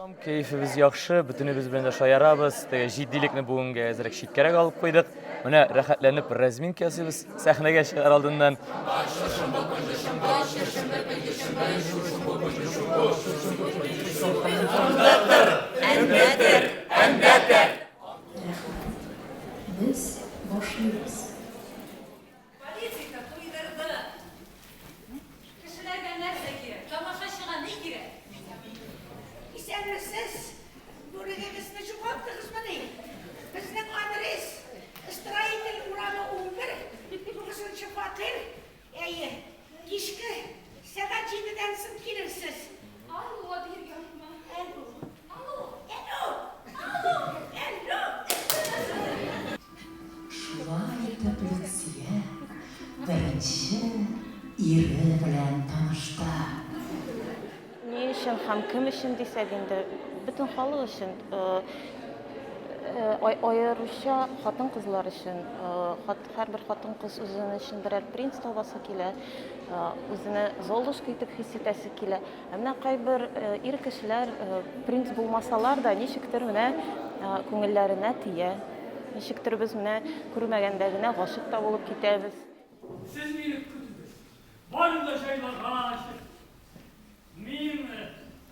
Кәефебез яхшы, бөтенебез белән дә шаярабыз. Теге җитдилекне бүгенгә әзрәк читкәрәк алып куйдык. Менә рәхәтләнеп разминка ясыйбыз сәхнәгә чыгар алдыннан. Рәхмәт. Без башлыйбыз. Политика туйдырды. Кешеләргә нәрсә кирәк? Тамашачыга ни кирәк? Исәнмесез! Бүрегегезне югалттыгызмыни? Безнең адрес, Строитель урамы 11, тугызынчы фатир. Әйе, кичке сәгать җидедән соң килерсез. Алло, дияргә онытма. Әллү. Алло. Әллү. Алло. Әллү. Шулай итеп Люция беренче ире белән танышты. Ни өчен һәм кем өчен дисәк инде, бөтен халык өчен, аеруча хатын-кызлар өчен. Һәрбер хатын-кыз үзенең өчен берәр принц табасы килә, үзене Золушка итеп хис итәсе килә. Ә менә кайбер ир кешеләр принц булмасалар да, ничектер менә күңелләренә тия. Ничектер без менә күрмәгәндә генә гашыйк та булып китәбез. Сез мине көтегез. Барын да җайлагач, мин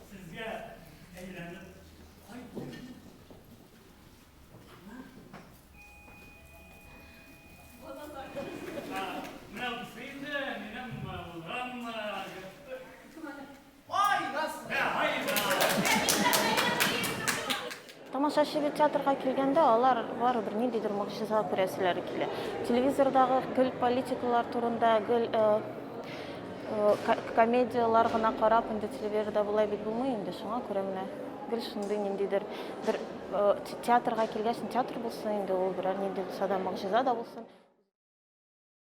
сезгә әйләнеп кайтырмын. Менә бусы инде минем улым. Тамашачы бит театрга килгәндә, алар барыбер ниндидер могҗиза күрәселәре килә. Телевизордагы гел политикалар турында, гел э, э, комедияләр гына карап, инде телевизорда болай бит булмый инде. Шуңа күрә менә гел шундый ниндидер бер э, театрга килгәч, театр булсын инде ул, берәр нинди булса да могҗиза да булсын.